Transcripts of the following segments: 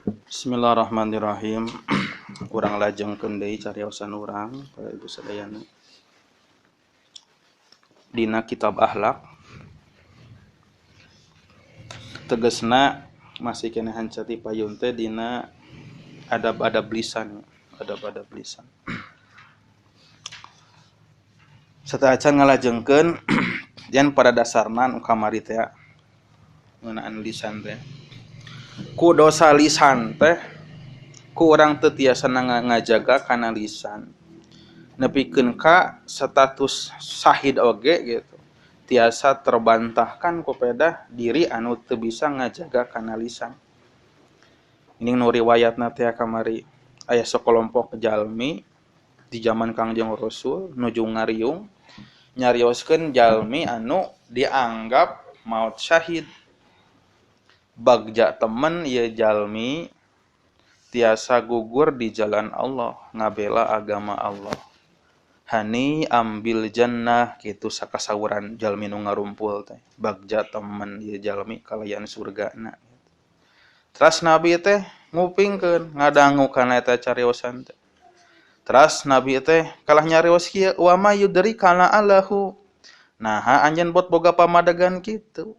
Bismillahirrahmanirrahim. Urang lajengkeun deui cariosan urang para ibu sadayana. Dina kitab akhlak tegesna masih keneh hancati payun teh dina adab-adab lisan, adab-adab lisan. Sateuacan ngalajengkeun jan pada dasarna nu kamari teh ngeunaan lisan teh. Ku dosa lisan teh ku urang teu tiasa ngajaga kana lisan. Nepikeun ka status sahid oge gitu. Tiasa terbantahkan ku pedah diri anu teu bisa ngajaga kana lisan. Ini nu riwayatna teh kamari aya sakelompok jalmi di zaman Kangjeng Rasul nuju ngariung nyarioskeun jalmi anu dianggap maut syahid. Bagja temen ieu jalmi tiasa gugur di jalan Allah, ngabela agama Allah. Hani ambil jannah kitu sakasawuran jalmi nu ngarumpul teh. Bagja temen ieu jalmi kalayan surgana. Teras Nabi teh ngupingkeun ngadangu kana eta cariosan teh. Teras Nabi teh kalah nyarios kieu wa ma yudri kana allahu. Naha anjeun bot boga pamadegan kitu.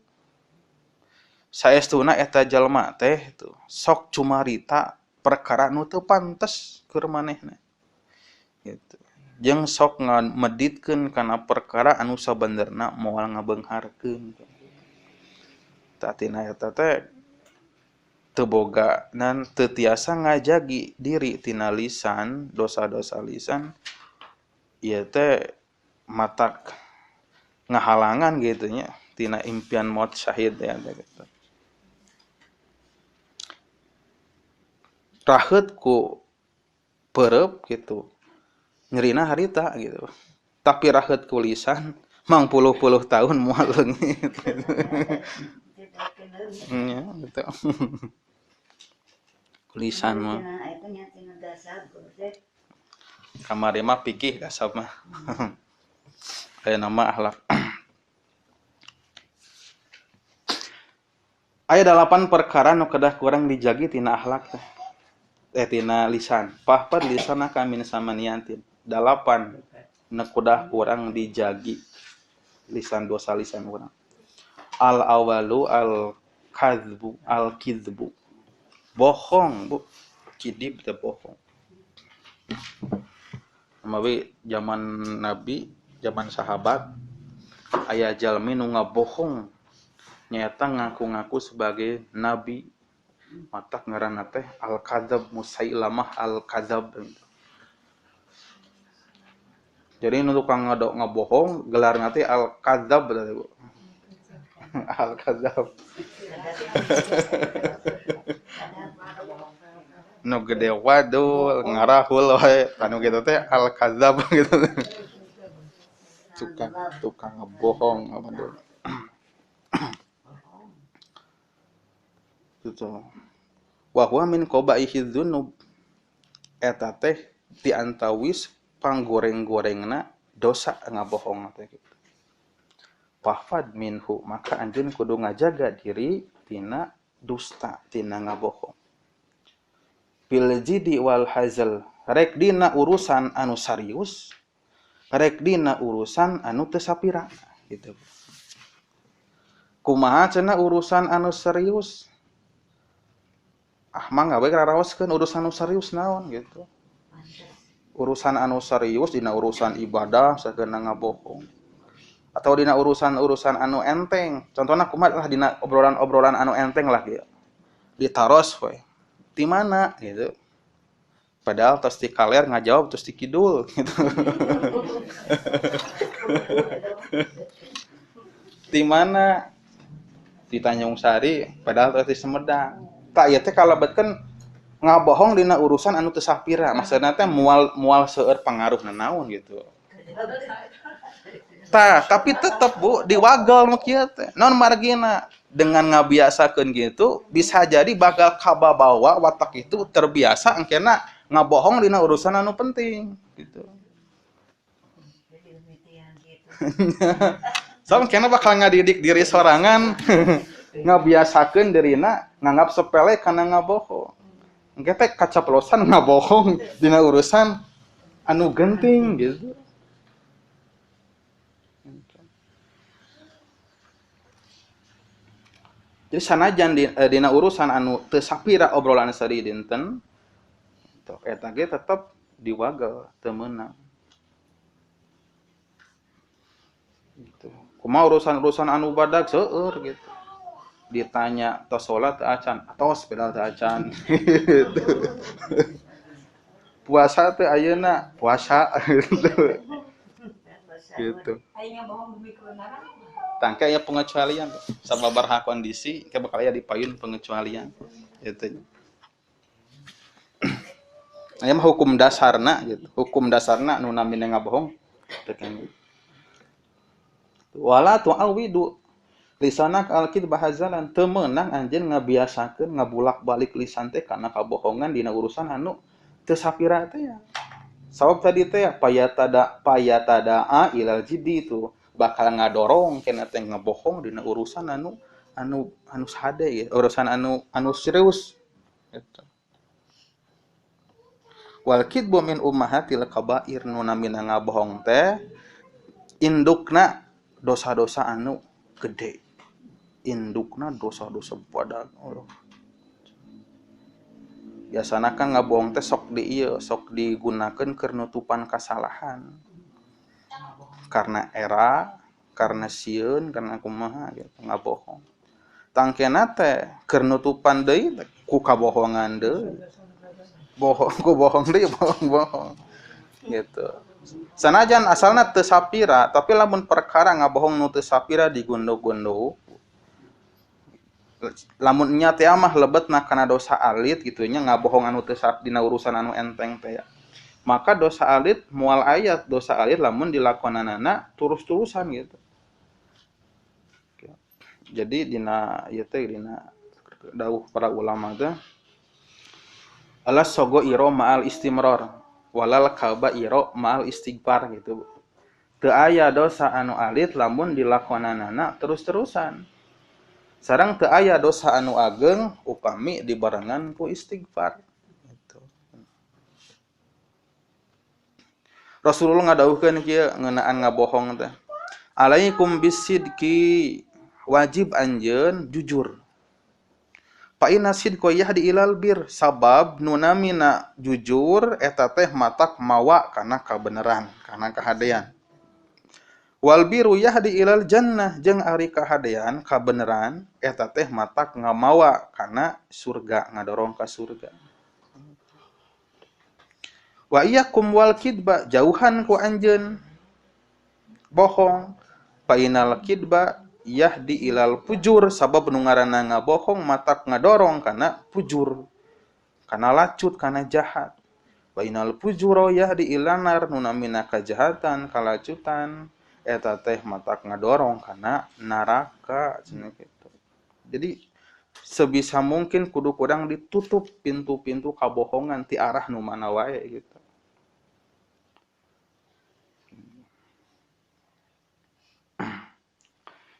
Saestuna eta jalma teh tuh sok cumarita perkara nu teu pantes keur manehna. Gitu. Jeung sok ngameditkeun kana perkara anu sabenerna moal ngabeungharkeun. Tah tina eta teh teu boga dan teu tiasa ngajagi diri tina lisan, dosa-dosa lisan ieu teh matak ngahalangan gitu nya tina impian maut syahid ya gitu. Raheut ku perep gitu nyerina harita gitu, tapi raheut ku lisan mang puluh-puluh tahun moal leungit nya gitu. Lisan mah kamari mah pikih dasab mah. Aya nama akhlak. Aya 8 perkara nu kedah kurang dijagi tina akhlak teh. Tina lisan. Pahpad lisana kamin samaniantin. 8 nu kedah kurang dijagi lisan, dosa lisan urang. Al awalu al kadzbu, al kadzbu. Bohong, Bu. Kidib teh bohong. Mawi zaman Nabi, zaman sahabat aya jalmi nu ngabohong nyaeta ngaku-ngaku sebagai nabi. Matak ngaranna teh al-kadzab, Musailamah al-kadzab. Jadi nu tukang ngabohong gelarna teh al-kadzab berarti, Bu. Al-kadzab. Nu gede wadul ngarahul wae anu kitu teh al-kadzab gitu. Tukang ngebohong apa tuh. Gitu. Wa huwa min qabaihi dzunub. Eta teh di antawis panggoreng-gorengna dosa ngabohong teh gitu. Fahfad minhu, maka anjeun kudu ngajaga diri tina dusta, tina ngabohong. Bil jidi wal hazal, rek dina urusan anu serius, rek dina urusan anu teu sapira gitu. Kumaha cenah urusan anu serius? Ah mangga we raraoskeun urusan anu serius naon gitu. Urusan anu serius dina urusan ibadah sakeuna ngabohong. Atau dina urusan-urusan anu enteng. Contohna kumaha lah dina obrolan-obrolan anu enteng lah gitu. Ditaros we. Di mana gitu. Padahal tos di kaler ngajawab tos di kidul gitu. Di mana? Di Tanjung Sari, padahal tos di Sumedang. Tak ieu teh kalebetkeun ngabohong dina urusan anu teu sapira. Maksudna teh moal seueur pangaruhna naon gitu. Tah, tapi tetep Bu diwagel nu kieu teh. Naon margina? Dengan ngabiasakeun gitu bisa jadi bakal kababawa watak itu terbiasa engkena ngabohong dina urusan anu penting gitu. So engkena bakal ngadidik diri sorangan ngabiasakeun dirina nganggap sepele kana ngabohong. Engke teh kaceplosan ngabohong dina urusan anu genting gitu. Jadi sanajan dina urusan anu teu sapira obrolan sari dinten teu eta ge tetep diwagel teu meunang. Gitu. Kumaha urusan-urusan anu badag seueur gitu. Ditanya tos salat teu acan, atos pedal teu acan gitu. Puasa teh ayeuna, puasa gitu. Gitu. Tangke aya pengecualian sababaraha kondisi ke bakal aya dipayun pengecualian gitu. Aya mah hukum dasarna gitu. Hukum dasarna nu namina ngabohong teu kenging. Wala tu'awidu lisanak al-kidba hazalan, teu meunang anjeun ngabiasakeun ngabulak-balik lisan teh kana kabohongan dina urusan anu teu sapira teh ya. Sabab tadi teh payatada ilal jiddi itu bakal ngadorong kena teh ngebohong dina urusan anu anu anu sade ya, urusan anu anu serius gitu. Wal kidbu min ummahatil kabair, nu namina ngabohong teh indukna dosa-dosa anu gede. Indukna dosa-dosa badag. Allah. Biasana kan ngabohong teh sok di ieu, sok digunakeun keur nutupan kasalahan. Karena era, karena sieun, karena kumaha gitu ngabohong. Tangkena teh keur nutupan deui ku kabohongan deui. Bohong ku bohong deui, bohong-bohong. Gitu. Sanajan asalna teu sapira, tapi lamun perkara ngabohong nu teu sapira digunduk-gunduk. Lamun nya teh mah lebetna kana dosa alit gitu nya, ngabohong anu teu dina urusan anu enteng teh ya. Maka dosa alit moal ayat dosa alit lamun dilakonanana terus-terusan gitu. Jadi dina ieu teh dina dawuh para ulama teh alas sogo iro ma'al istimror walal kabairo ma'al istighfar gitu. Teu aya dosa anu alit lamun dilakonanana terus-terusan. Sareng teu aya dosa anu ageng upami dibarengan ku istighfar gitu. Rasulullah ngadawuhkeun kieu ngeunaan ngabohong teh. Alaikum bisidqi, wajib anjeun jujur. Fa inna sidqa yahdi ilal bir, sabab nu namina jujur eta teh matak mawa kana kabeneran, kana kahadean. Wal biru yahdi ilal jannah, jeung ari kahadean kabeneran eta teh matak ngamawa kana surga, ngadorong ka surga. Wa iyyakum wal kidba, jauhan ku anjeun bohong. Fa inal kidba yahdi ilal fujur, sabab nu ngaranna ngabohong matak ngadorong kana fujur, kana lacut, kana jahat. Wa inal fujura yahdi ilanar, nu namina kajahatan, kalacutan eta teh matak ngadorong kana neraka cenah kitu. Jadi sebisa mungkin kudu kurang ditutup pintu-pintu kabohongan ti arah nu mana wae gitu.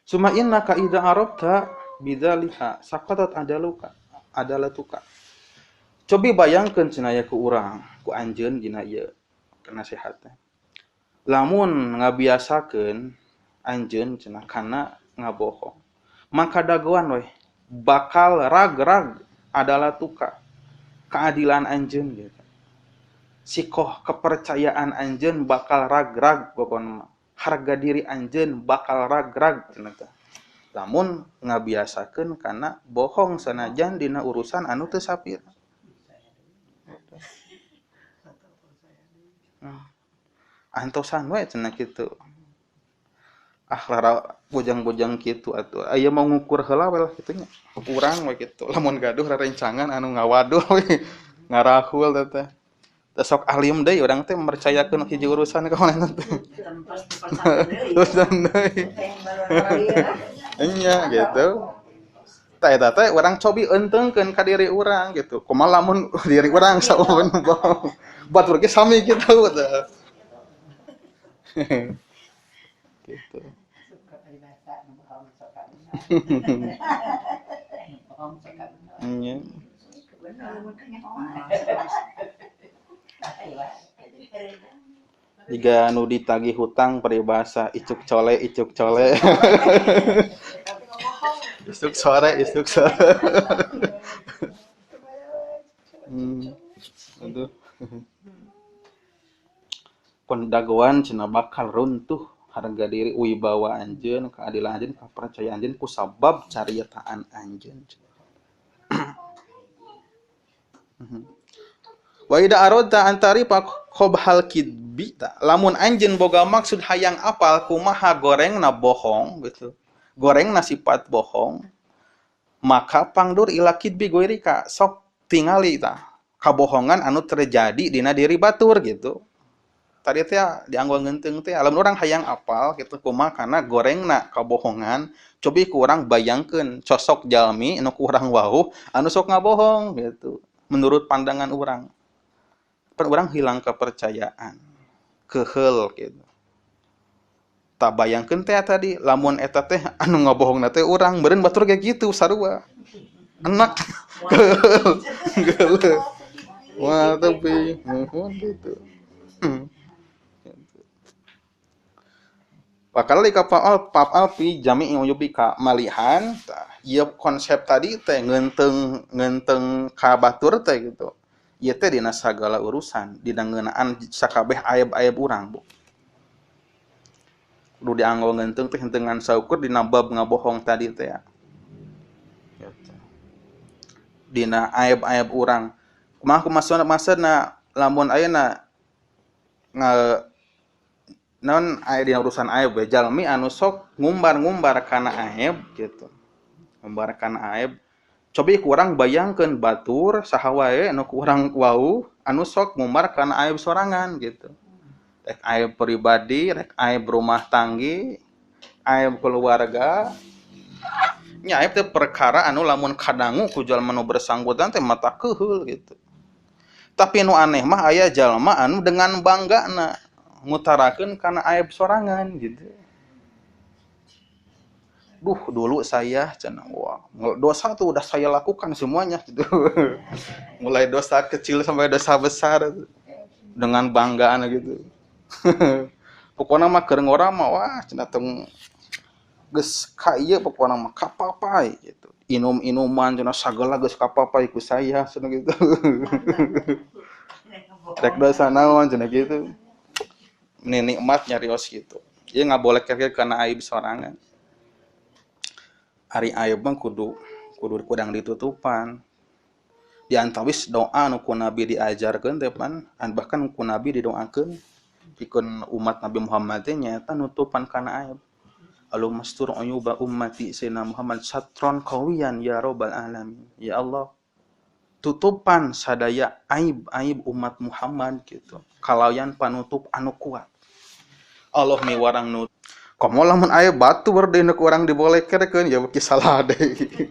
Suma innaka idza arabta bidzalika saqatat adaluka adalatuka. Cobi bayangkeun cenah ya ku urang, ku anjeun dina ieu nasihat teh. Lamun ngabiasakeun anjeun cenah kana ngabohong, maka dagoan weh bakal rag-rag adalatuka, keadilan anjeun gitu. Sikoh kepercayaan anjeun bakal rag-rag pokona mah. Harga diri anjeun bakal rag-rag cenah teh. Lamun ngabiasakeun kana bohong sanajan dina urusan anu teu sapira. Antosan we cenah kitu. Ah lara bojang-bojang kitu atuh. Aya mau ngukur heula we lah kitu nya. Urang we kitu. Lamun gaduh rerencangan anu ngawaduh we ngarahul teh. Teh sok alim deui urang teh mercayakeun hiji urusan ka manehna teh. Urusan deui. Nya gitu. Tah eta teh urang cobi eunteungkeun ka diri urang gitu. Kumaha lamun diri urang saupun bohong. Batur ge sami kitu teh. Gitu. Nya. Jika nu ditagih hutang peribahasa icuk cole icuk cole. Isuk sore isuk sore. Aduh. Pendagoan cenah bakal runtuh harga diri wibawa anjeun, keadilan anjeun, kepercayaan anjeun ku sabab carietaan anjeun. Wa ida aradta an tarifa khobhal kidbi, lamun anjeun boga maksud hayang apal kumaha gorengna bohong gitu. Gorengna sifat bohong, maka pangdur ila kidbi goirika, sok tingali tah kabohongan anu terjadi dina diri batur gitu. Tadi teh dianggo ngeunteung teh lamun urang hayang apal gitu kumaha kana gorengna kabohongan, cobi ku urang bayangkeun sosok jalmi anu ku urang wauh anu sok ngabohong gitu. Menurut pandangan urang. Pan urang hilang kepercayaan, keheul gitu. Tak bayangkeun teh tadi lamun eta teh anu ngabohongna teh urang meureun batur ge kitu sarua. Enak. Keheul. Wah, tapi nuhun gitu. Bakal ka faal fa'al fi jami'i uyubika malihan tah ieu konsep tadi teh ngeunteung ka batur teh gitu. Ieu teh dina sagala urusan, dina ngeunaan sakabeh aib-aib urang, Bu. Kudu dianggo ngeunteung teh henteu ngan saukur dina bab ngabohong tadi teh ya. Gitu. Dina aib-aib urang. Kumaha kumaha maksudna lamun ayeuna non aya dina urusan aib we jalmi anu sok ngumbar-ngumbar kana aib gitu. Ngumbar kana aib. Cobi ku urang bayangkeun batur saha wae anu ku urang wau anu sok ngumbar kana aib sorangan gitu. Rek aib pribadi, rek aib rumah tanggi, aib keluarga. Nya aib teh perkara anu lamun kadangu ku jalma nu bersangkutan teh mata keuheul gitu. Tapi nu aneh mah aya jalma anu dengan banggana ngutarakeun kana aib sorangan gitu. Duh, dulu saya cenah, wah, dosa tuh udah saya lakukan semuanya gitu. Mulai dosa kecil sampai dosa besar dengan banggaan gitu. Pokona mah keur ngora mah wah cenah tong geus ka ieu pokona mah kapapai gitu. Inum-inuman cenah sagala geus kapapai ku saya cenah gitu. Rek dosa naon cenah gitu. Ini nikmat nyarios gitu. Ieu ngaboleh kira kana aib sorangan. Ari aib mah kudu kudang ditutupan. Di antawis doa nu ku Nabi diajarkeun teh pan, bahkan ku Nabi didoakeun pikeun umat Nabi Muhammad teh nyaeta nutupan kana aib. Allahumma astur uyuba ummati sayyidina Muhammad satron qawiyan ya rabbal alamin. Ya Allah, tutupan sadaya aib-aib umat Muhammad gitu. Kalayan panutup anu kuat. Allah miwarang nut. Komo lamun aya batur deui nu ku urang dibolekerkeun ya beuki salah deui.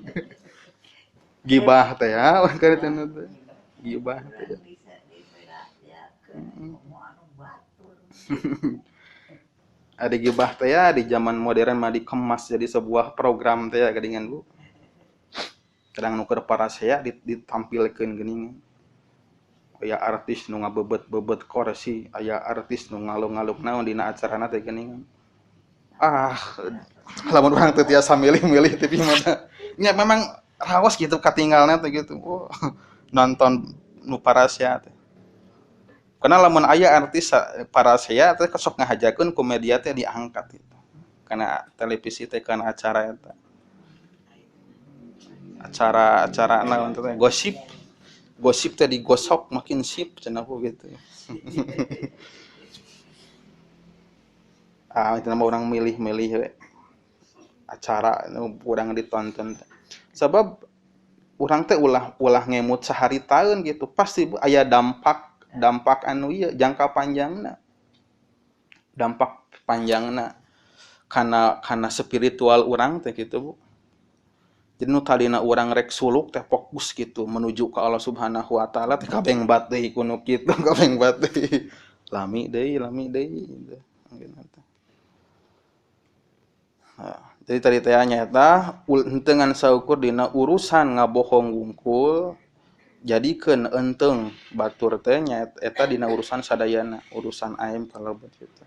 Gibah teh ya, keur teh. Gibah teh. Ada gibah teh ya di zaman modern mah dikemas jadi sebuah program teh ya geuningan Bu. Kadang nu keur parasea ditampilkeun geuningan. Aya artis nu ngabebet-bebet kursi, aya artis nu ngalung-ngalung naon dina acarana teh geuningan. Ah, lamun urang teu tiasa milih-milih TV mah. Nya memang raos gitu katinggalna teh gitu. Oh, nonton nu parasea teh. Karena lamun aya artis parasea teh sok ngahajakeun ku media teh diangkat gitu. Karena televisi teh kana acara eta. Acara-acara naon teh gosip. Gosip teh digosok makin sip cenah gitu. Ah, itu nama orang milih-milih we. Acara nu urang ditonton. Sebab urang teh ulah ngemut sehari taun gitu, pasti aya dampak anu ieu jangka panjangna. Dampak panjangna kana spiritual urang teh gitu, Bu. Jadi nu tadina urang rek suluk teh fokus gitu menuju ke Allah Subhanahu wa taala teh kabeng bat deui ku nu kitu, kabeng bat deui. Lami deui gitu. Nah, jadi tadi teh nyaeta henteu ngan saukur dina urusan ngabohong wungkul Jadikeun eunteng batur teh nya eta dina urusan sadayana, urusan aib kalebet kitu.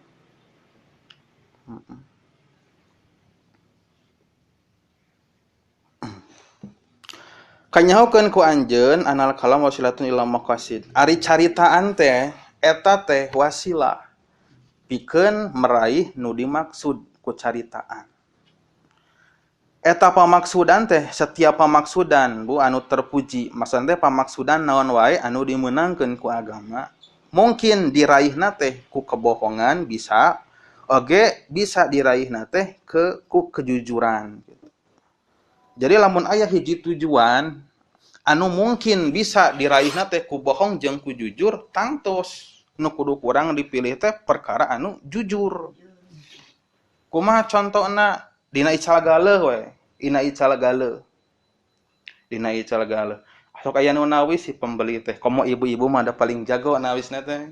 Kanyahokeun ku anjeun anal kalam wasilatun ila maqasid. Ari caritaan teh eta teh wasilah pikeun meraih nu dimaksud ku caritaan. Eta pamaksudan teh setiap pamaksudan Bu anu terpuji, maksudna teh pamaksudan naon wae anu dimeunangkeun ku agama. Mungkin diraihna teh ku kebohongan bisa, oge bisa diraihna teh ke ku kejujuran. Jadi lamun aya hiji tujuan anu mungkin bisa diraihna teh ku bohong jeung ku jujur, tangtos nu kudu kurang dipilih teh perkara anu jujur. Kumaha contona dina ical galeuh we, dina ical galeuh. Dina ical galeuh. Sok aya nu nawis si pembeli teh, komo ibu-ibu mah da paling jago nawisna teh.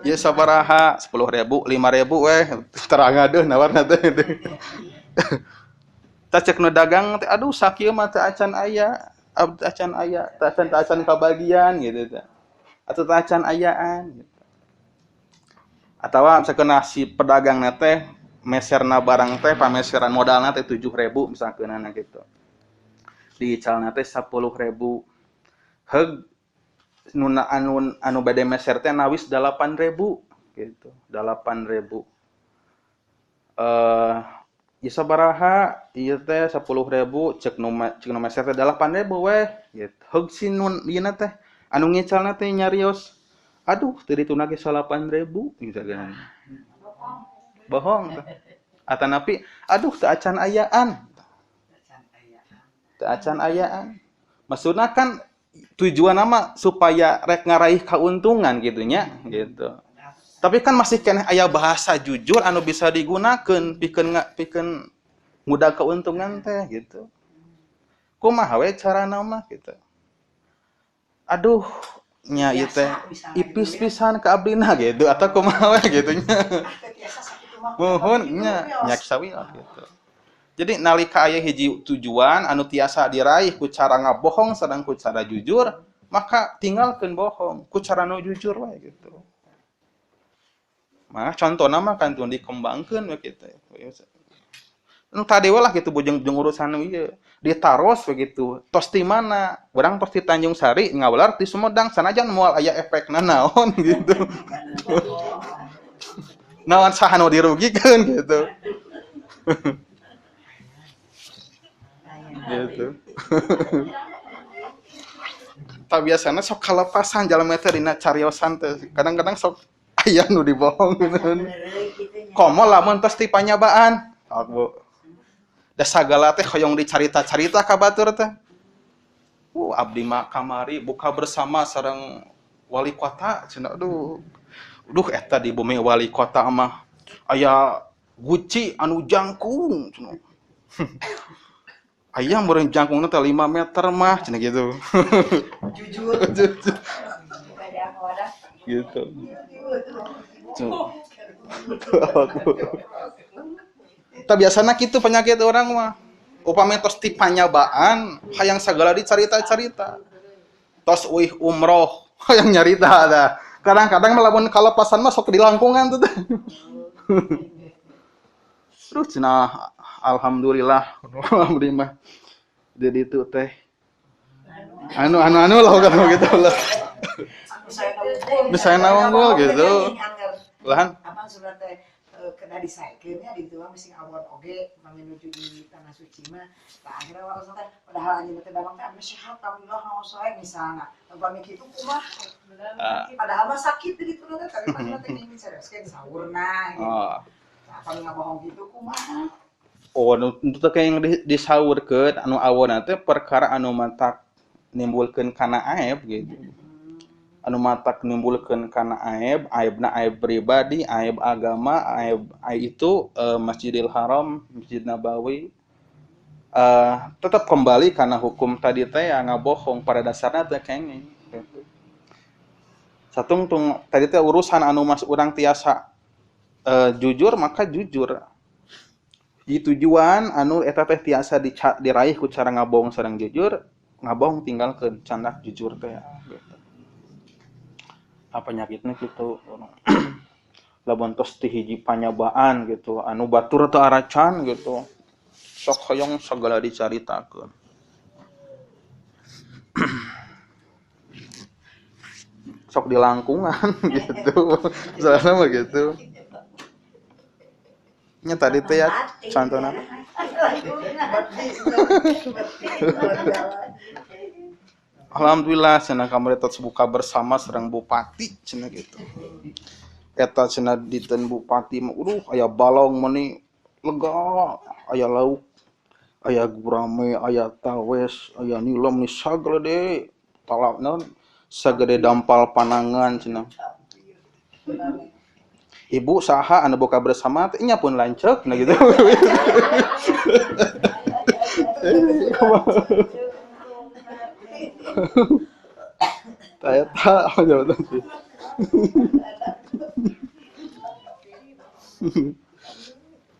Ya sabaraha 10.000, 5.000 weh terang aduh nawarna teh. Tah cek nu dagang teh aduh sakieu mah teu acan aya, abdi acan aya, teu acan kabagian gitu teh. Atau teu acan ayaan gitu. Atawa misalkeun si pedagangna teh meserna barang teh pameseran modalna teh 7.000 misalkeunana gitu. Diicalna teh 10.000. Heug nuna anu bade meser teh nawis 8.000 gitu, 8.000. Ieu sabaraha ieu teh 10.000 cek nu meser teh 8.000 weh gitu. Heug si nun ieu teh anu ngicalna teh nyarios, aduh teu dituna ge 8.000 gitu kan. Bohong teh. Atanapi aduh teu acan ayaan. Teu acan ayaan. Maksudna kan tujuan nama supaya rek ngaraih keuntungan gitunya gitu. Tapi kan masih keneh aya bahasa jujur anu bisa digunakeun pikeun mudah keuntungan teh gitu. Kumaha we carana mah gitu. Aduh nya ieu teh ipis pisan ka abdina gitu atau kumaha we gitu nya. Muhun nya nya sawios gitu. Jadi nalika aya hiji tujuan anu tiasa diraih ku cara ngabohong sareng ku cara jujur, maka tinggalkeun bohong ku cara nu jujur wae gitu. Mah contona mah kantun dikembangkeun we kitu. Nu tadi we lah gitu bujeng-bujeng urusan ieu. Ditaros we gitu. Tos di mana? Urang tos di Tanjung Sari ngawular di Sumedang sanajan moal aya efekna naon gitu. Naon saha nu dirugikeun gitu. Gitu. Tak biasana sok kalepasan jalma teh dina cariosan teh. Kadang-kadang sok aya nu dibohong gitu. Komo lamun tos ti panyabaan. Sok Bu. Da sagala teh hoyong dicarita-carita ka batur teh. Abdi mah kamari buka bersama sareng wali kota cenah aduh. Duh eta di bumi wali kota mah aya guci anu jangkung cenah. Ayah meureun jangkungna teh 5 meter mah cenah gitu. Jujur. Gitu. Tah biasana kitu penyakit orang mah. Upami tos ti panyabaan hayang sagala dicarita-carita. Tos uih umroh hayang nyarita tah. Kadang-kadang lamun kalepasan mah sok dilangkungan tuh teh. Terus cenah alhamdulillah alhamdulillah jadi itu teh anu lah kan gitu lah. Misalnya unggul gitu. Lahan apa sudah teh kena disaikeun nya di ditu mah mesti awon oge menuju di tanah suci mah. Tah akhirna waktu teh padahal anjeunna teh damang teh anu sehat alhamdulillah naon sae misalna. Upami kitu kumaha? Padahal mah sakit di ditu teh tapi mah teh ingin seriuskeun saurna gitu. Tah kami ngabohong kitu kumaha? Oh, nu teh yang disaurkeun anu awonna teh perkara anu matak nimbulkeun kana aib gitu. Anu matak nimbulkeun kana aib, aibna aib pribadi, aib agama, aib itu Masjidil Haram, Masjid Nabawi. Tetap kembali karena hukum tadi teh yang ngabohong pada dasarnya teh kenging gitu. Satungtung tadi teh urusan anu mas urang tiasa jujur maka jujur. Hiji tujuan anu eta teh tiasa diraih ku cara ngabohong sareng jujur, ngabohong tinggalkeun candak jujur teh gitu. Apa penyakitnya gitu. Lamun tos ti hiji panyabaan gitu, anu batur teu aracan gitu. Sok hoyong sagala dicaritakeun. Sok dilangkungan gitu. Soalnya mah gitu. Nya tadi teh ya contohna. Alhamdulillah cenah kamari tos buka bersama sareng bupati cenah gitu. Eta cenah diten bupati mah uduh aya balong meuni lega, aya lauk, aya gurame, aya tawes, aya nilem ni sagede talak naon sagede dampal panangan cenah. Ibu saha anu buka bersama teh nya pun lanceuk nah gitu. Tah eta jawatan sih.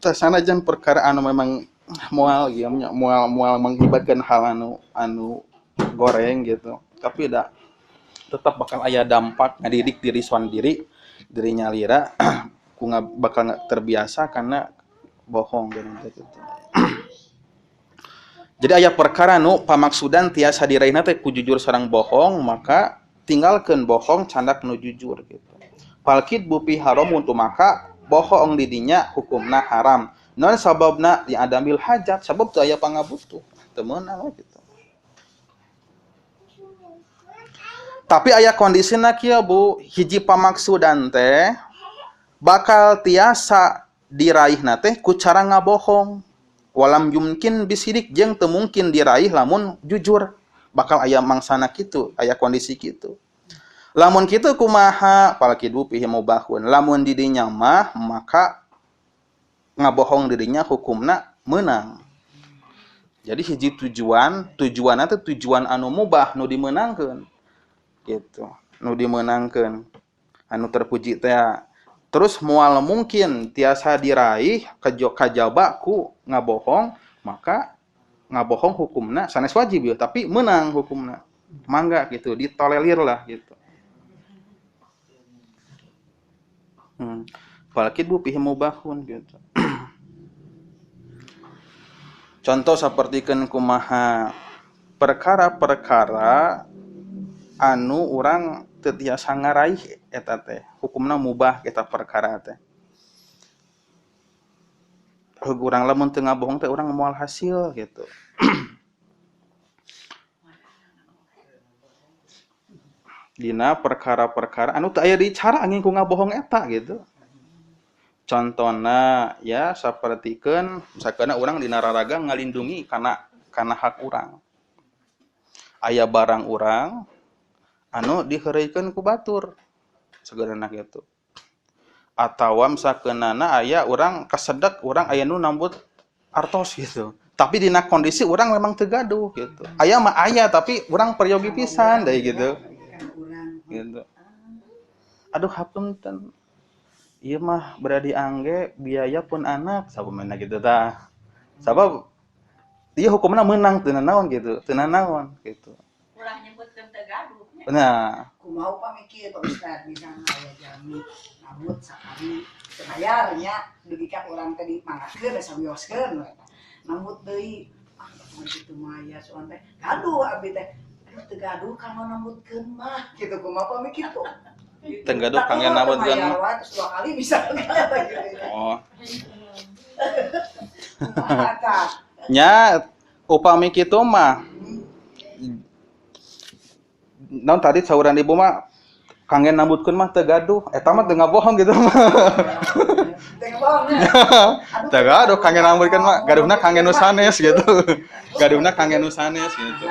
Tah sanajan perkara anu memang moal ieu nya moal mengibatkan hal anu goreng gitu. Tapi da tetap bakal aya dampak ngadidik diri sendiri, diri nyalira ku bakal terbiasa karena bohong gitu. Jadi aya perkara nu pamaksudan tiasa diraihna teh ku jujur sareng bohong, maka tinggalkeun bohong candak nu jujur gitu. Falkid bupi haramun tu maka bohong di dinya hukumna haram. Non sababna di adamil hajat, sabab teu aya pangabutuh, teu meunang gitu. Tapi aya kondisina kieu Bu, hiji pamaksudan teh bakal tiasa diraihna teh ku cara ngabohong. Walam yumkin bisidik jeung teu mungkin diraih lamun jujur. Bakal aya mangsana kitu, aya kondisi kitu. Lamun kitu kumaha falkidu fihi mubahun. Lamun di dinya mah maka ngabohong dirinya hukumna meunang. Jadi hiji tujuan, tujuanna teh tujuan anu mubah nu dimeunangkeun. Gitu, nu dimeunangkeun. Anu terpuji teh. Terus moal mungkin tiasa diraih kajaba ku ngabohong, maka ngabohong hukumna sanes wajib ya, tapi menang hukumna. Mangga gitu, ditolerir lah gitu. Falkid bu fihi mubahun gitu. Contoh sapertikeun kumaha perkara-perkara anu urang teu tiasa ngaraih eta teh, hukumna mubah eta perkara teh. Urang lamun teu ngabohong teh urang moal hasil gitu. Dina perkara-perkara anu teu aya di cara angin ku ngabohong eta gitu. Contona ya sapertikeun misalkan urang dina raraga ngalindungi kana hak urang. Aya barang urang anu diheureuykeun ku batur sageurana kitu. Atawa misalkeunana aya urang kasedek urang aya nu nambut artos gitu. Tapi dina kondisi urang memang teu gaduh gitu. Aya mah aya tapi urang peryogi pisan deui gitu. Gitu. Aduh hapunten. Ieu mah beradi angge biaya pun anak sabumena gitu tah. Sabab ieu hukumna meunang teu nanaon gitu, teu nanaon gitu. Ulah nyebutkeun teu gaduh nya. Nah, kumaha upami kieu Pak Ustad misalna aya jalmi nambut sakali teu bayar nya dugi ka urang teh dimanggakeun sawioskeun we eta. Nambut deui ah kumaha kitu mah aya soan teh gaduh abdi teh. Aduh teu gaduh kanggo nambutkeun mah gitu kumaha upami kitu. Teu gaduh kanggo nambutkeun mah. Terus dua kali bisa gitu. Oh. Nya upami kitu mah naon tadi sauran ibu mah kangge nambutkeun mah teu gaduh eta mah teu ngabohong gitu mah. Teu ngabohong nya. Teu gaduh kangge nambutkeun mah gaduhna kangge nu sanes gitu. Gaduhna kangge nu sanes gitu.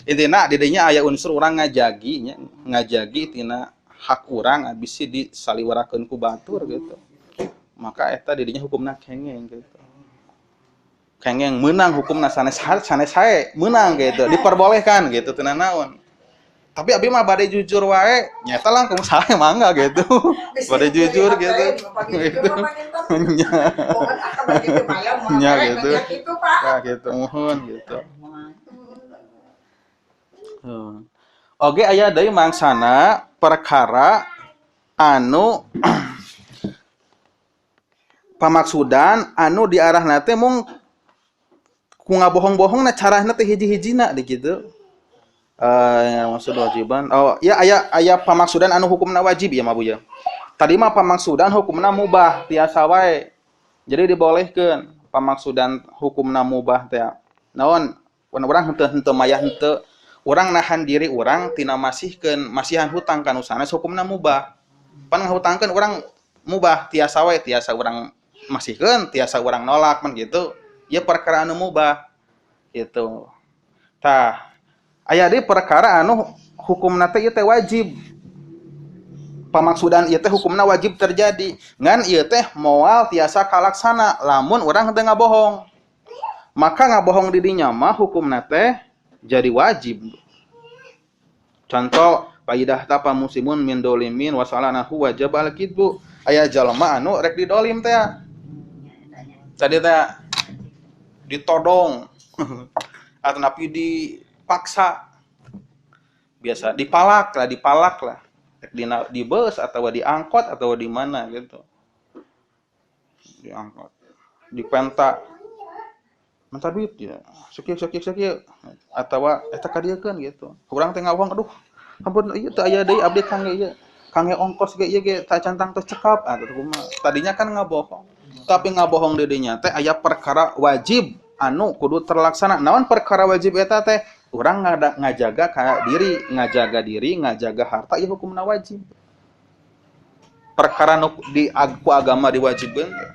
Intina di dinya aya unsur urang ngajagi nya, ngajagi tina hak urang abis disaliwarakeun ku batur gitu. Maka eta di dinya hukumna kengeng gitu. Kengeng meunang hukumna sanes sanes hae meunang gitu, diperbolehkan gitu teu nanaon. Tapi abi mah bade jujur wae, nyata langkung sae mangga gitu. Bade jujur gitu. Gitu. Nya gitu. Ya gitu muhun gitu. Oge aya deui mangsana perkara anu pamaksudan anu diarahna teh mung ku ngabohong-bohongna carahna teh hiji-hijina di kitu. Maksud wajiban. Oh, ya aya pamaksudan anu hukumna wajib ya mah Bu ya. Tadi mah pamaksudan hukumna mubah tiasa wae. Jadi dibolehkeun pamaksudan hukumna mubah teh. Naon urang henteu mayah henteu urang nahan diri urang tina masihkeun masihan hutang ka nu sanes hukumna mubah. Pan ngahutangkeun urang mubah tiasa wae tiasa urang masihkeun tiasa urang nolak man gitu. Ieu perkara anu mubah gitu. Tah aya deui perkara anu hukumna teh ieu teh wajib. Pamaksudan ieu teh hukumna wajib terjadi. Ngan ieu teh moal tiasa kalaksana lamun urang teu ngabohong. Maka ngabohong di dinya mah hukumna teh jadi wajib. Contoh faidah tapa muslimun min dolimin wasalanahu wajib al-kidbu. Aya jalma anu rek didolim teh. Tadi teh ditodong atau napi dipaksa. Biasa dipalak lah. Di bus atau di angkot atau di mana gitu. Di angkot. Dipenta. Minta duit ya. Sakieu atawa eta kadieukeun gitu. Urang teh ngawong aduh ampun ieu teu aya deui abdi kangge ieu. Kangge ongkos ge ieu ge ta cantang teh cekap atuh kumaha. Tadinya kan ngabohong. Tapi ngabohong di dinya teh aya perkara wajib anu kudu terlaksana. Naon perkara wajib eta teh? Urang ngajaga ka diri, ngajaga diri, ngajaga harta ieu hukumna wajib. Perkara nu di ku agama diwajibkeun teh.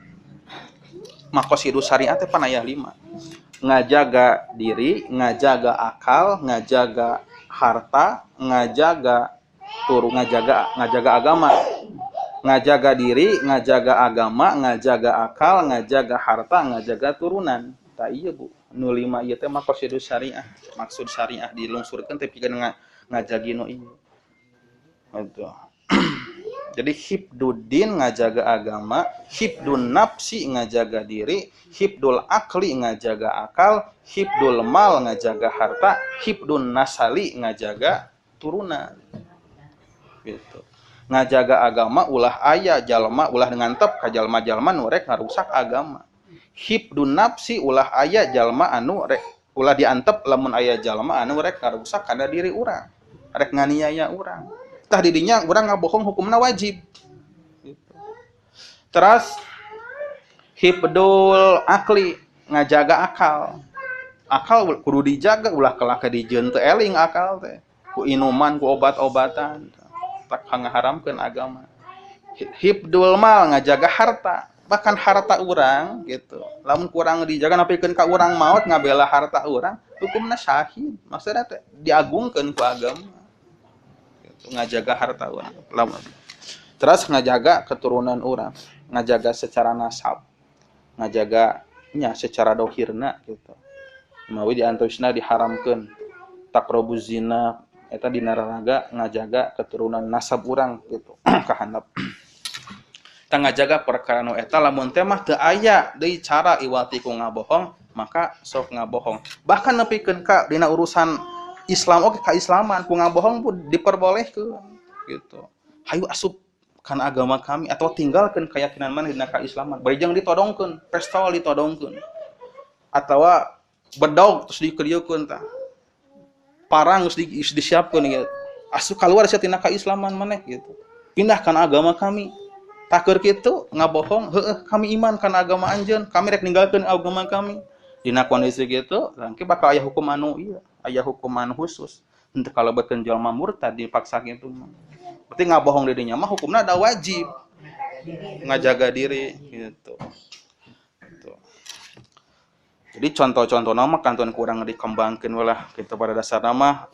Maqasidus syariat teh pan aya 5. Ngajaga diri, ngajaga akal, ngajaga harta, ngajaga turu, ngajaga agama. Ngajaga diri, ngajaga agama, ngajaga akal, ngajaga harta, ngajaga turunan. Tah ieu Bu, nu 5 ieu teh maqasidus syariah. Maksud syariah dilungsurkeun teh pikeun ngajagi nu ieu. Gitu. Jadi hibduddin ngajaga agama, hibdun nafsi ngajaga diri, hibdul akli ngajaga akal, hibdul mal ngajaga harta, hibdun nasali ngajaga turunan. Gitu. Ngajaga agama ulah aya jalma ulah ngantep ka jalma-jalma nu rek ngarusak agama. Hibdun nafsi ulah aya jalma anu rek ulah diantep lamun aya jalma anu rek ngarusak kana diri urang, rek nganiaya urang. Tah didinya urang ngabohong hukumna wajib. Gitu. Terus hibdul akli ngajaga akal. Akal kudu dijaga ulah kalah ka dijieun teu eling akal teh. Ku inuman, ku obat-obatan. Tak ngaharamkeun agama. Hibdul mal ngajaga harta. Bahkan harta urang gitu. Lamun kurang dijaga nepikeun ka urang maot ngabela harta urang, hukumna syahid. Maksudna teh diagungkeun ku agama. Ngajaga harta urang. Terus ngajaga keturunan urang, ngajaga secara nasab, ngajaga nya secara dohirna gitu. Mawi diantoisna diharamkeun taqrabuz zina eta dina raraga ngajaga keturunan nasab urang gitu kahandap. Tah ngajaga perkara nu eta lamun teh mah teu aya deui cara iwati ku ngabohong, maka sok ngabohong. Bahkan nepikeun ka dina urusan Islam oke keislaman ku ngabohong pun diperbolehkeun gitu. Hayu asup kana agama kami atau tinggalkeun keyakinan maneh dina keislaman. Bari jeung ditodongkeun, pestol ditodongkeun. Atawa bedog terus dikeudieukeun tah. Parang geus disiapkeun gitu. Asup kaluar sia tina keislaman maneh gitu. Pindah kana agama kami. Takeur kitu ngabohong, heueuh kami iman kana agama anjeun, kami rek ninggalkeun agama kami. Dina kondisi gitu, engke bakal aya hukum anu ieu, aya hukuman khusus. Henteu kalebetkeun jalma murtad dipaksa kitu mah. Berarti ngabohong di dinya mah hukumna ada wajib. Ngajaga diri gitu. Gitu. Jadi contoh-contohna mah kantun kurang dikembangkeun lah kitu pada dasarna mah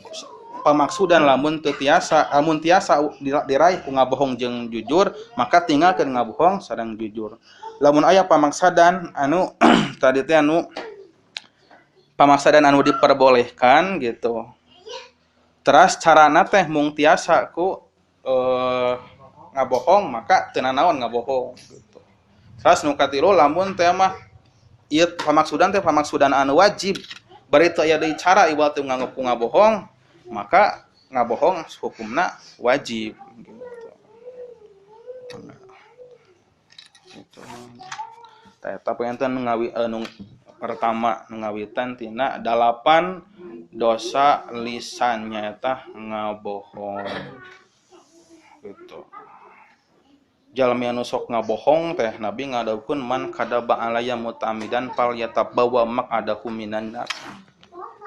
pamaksudan lamun teu tiasa, lamun tiasa diraih ku ngabohong jeung jujur, maka tinggalkeun ngabohong sareng jujur. Lamun aya pamaksadan anu tadi teh anu pamaksadan anu diperbolehkan gitu. Teras carana teh mung tiasa ku ngabohong maka teu nanaon ngabohong gitu. Teras nu katilu lamun teh mah ieu pamaksudan teh pamaksudan anu wajib bari teu aya deui cara iwal teu nganggo ku ngabohong maka ngabohong hukumna wajib gitu. Gitu. Tah eta panginten nu pertama nu ngawitan tina 8 dosa lisan nyaeta ngabohong gitu. Jalmi anu sok ngabohong teh Nabi ngadawuhkeun man kadaba alaya mutamidan fal yatabawa maq'adahu minan nar.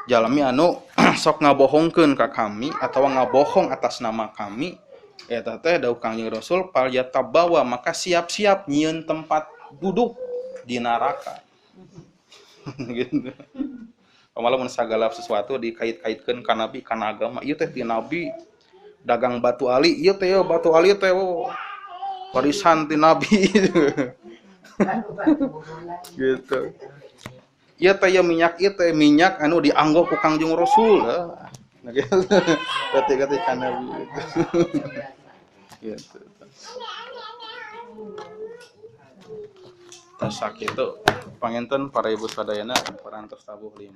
Jalmi anu sok ngabohongkeun ka kami atawa ngabohong atas nama kami eta teh dawuh Kangjeng Rasul fal yatabawa maka siap-siap nyieun tempat duduk di neraka. Gitu. Pamalah mun sagala sesuatu dikait-kaitkeun ka nabi kana agama ieu teh ti nabi dagang batu ali ieu teh batu ali teh warisan ti nabi gitu. Ieu teh minyak ieu teh minyak anu dianggo ku Kangjeng Rasul. Nah gitu. Berarti ka nabi gitu. Tas sakitu panginten para ibu sadayana parantos tabuh 5.